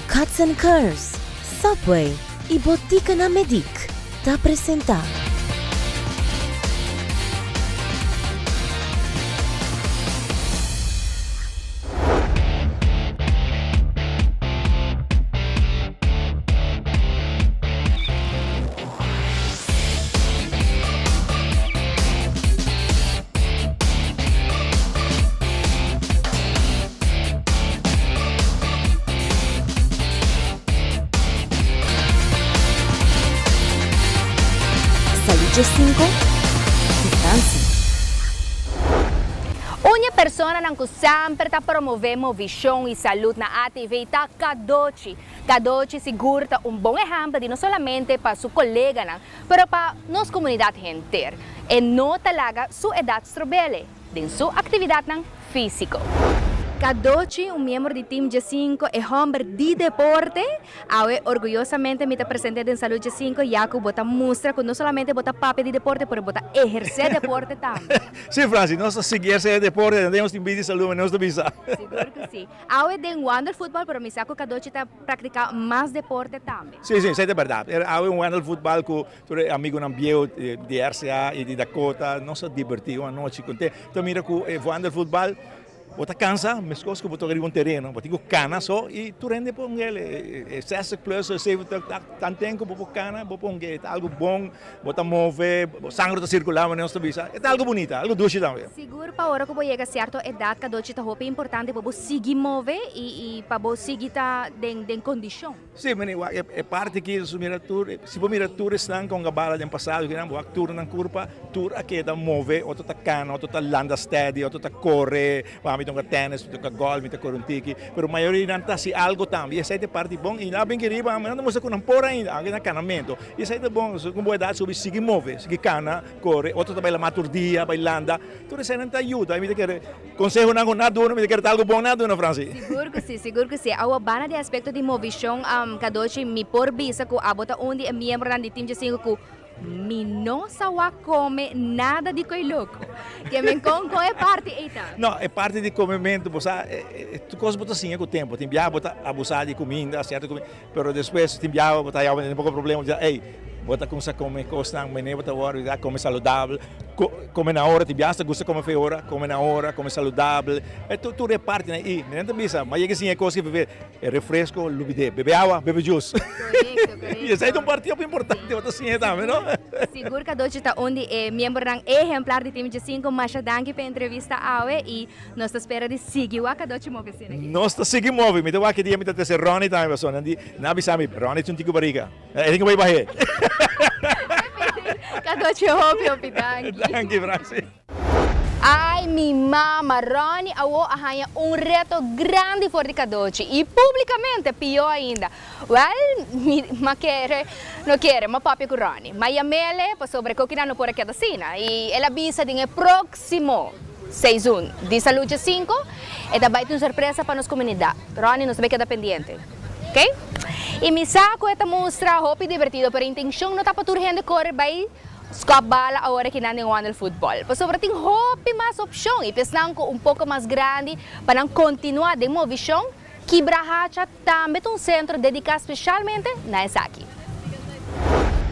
Cuts and Curves, Subway y Boticanan Medic ta presenta. Salud Djescinco cu Francie. Un e personanan cu semper ta promove movicion y salud na ATV ta Cadochi. Cadochi sigur ta un bon ehempel di no solamente pa su coleganan, pero pa nos comunidad henter. E no ta laga su edad strobele den su actividadnan fisico. Cadochi, un miembro di Team Djesinco, e homber di deporte. Awe orguyosamente mi ta presente den Salud Djesinco ya cu bo ta mustra cu no solamente bo ta papia di deporte, pero bo ta eherce deporte tambe. Si Francis, nos ta sigui eherce deporte, nos tin bidi salud, nos ta bisa. Sigur cu si. Awe den Wander Futbal, pero mi sa ku Kadochi ta praktiká mas deporte tambe. Sí, sí, esei ta bèrdat. Awe un Wander Futbal ku tur e amigunan bieu di RCA i di Dakota, nos a dibertí un anochi konte. Ta mira ku e Wander Futbal bo ta kansa meskos ku bo toka riba un tereno, bo tin ku kana so i tur hende por hung'el. E sestig plus, e seventig, tanten ku bo por kana bo por hung'el. Ta algu bon. Bo ta move, bo sangre ta circula manera nos ta bisa. E ta algo bunita, algo dushi tambe. Sigur pa ora cu bo yega cierto edad cadochi ta hopi importante pa bo sigui move y pa bo sigui ta den den condicion. Si, mira wak e parti aki nos mira tur, si bo mira tur esnan con gabala den pasado kinan bo wak tur nan curpa, tur a keda move, otro ta cana, otro ta landa steady, otro ta core, pa mi ta hunga tennis, mi ta hunga golf, mi ta core un tiki, pero mayoria di nan ta haci algo tambe y esey ta e parti bon y nan a bin aki riba nan ta mustra cu nan por ainda, aunke nan canamento. I esei ta bon, ku bo edat subi sigui move, sigui kana, kore, otro ta bai lamá tur dia, bai landa, tur eseinan ta yuda. I mi ta kere konsehonan ku nan duna, mi ta kere ta algu bon nan duna, Franci. Sigur ku si, sigur ku si. Awo banda di aspekto di movishon, Kadochi, mi por bisa ku abo ta un di e miembronan di Team Djesinku ku mi no sa wak kome nada di koi loko. Ke men kon kon e parti ei ta? No, e parti di komementu, bo sa, tur kos bo ta siña ku tempu. Tin biaha bo ta abusá di kuminda, sierto kuminda. Pero despues tin biaha bo ta haya un poko problema, bo ta ey, bo ta kumsa kome kosnan mene bo ta wòrdu ya kome saludabel, kome na ora, tin biaha ta gusta kome fe ora, kome na ora, kome saludabel, e tur tur e partinan ei, mi nan ta bisa, mi a yega siña e kos ki bebe e refresco lubid'é, bebe awa, bebe juice. Korekto, korekto. I esei ta un parti hopi importante bo ta siña tambe, no? Sigur Kadochi ta un di e miembronan ehemplar di Team Djesinku, masha danki pa e entrevista awe i Nos ta spera di sigui wak Adochi move asina aki. Nos ta sigui move. Mi ta wak ki dia mi ta trese Ronnie tambe pasobra nan di, nan a bisa mi, Ronnie tin un tiki bariga. E tin ku bai bah'é. Kadochi hopi hopi danki. Danki Francie. Ay mi mama, Ronnie awo a haña un reto grandi for di Kadochi y publicamente pió ainda. Wel, mi ma kere, no kere, ma papia ku Ronnie. Ma yam'ele pasobra e kokinan no por a keda asina y el a bisa den e proximo. Seizoen di Salud Djasinko e ta bai tin un sorpresa pa nos comunidad. Ronnie nos ta bai keda pendiente. Ok? Y mi sa cu e ta mustra hopi divertido pero intencion no ta pa tur hende core bai scop bala awor aki nan den wandel futbol. Pasobra tin hopi mas opcion y pesnan cu un poco mas grandi pa nan continua den movicion, Kibrahacha tambe ta un centro dedica specialmente na esaki.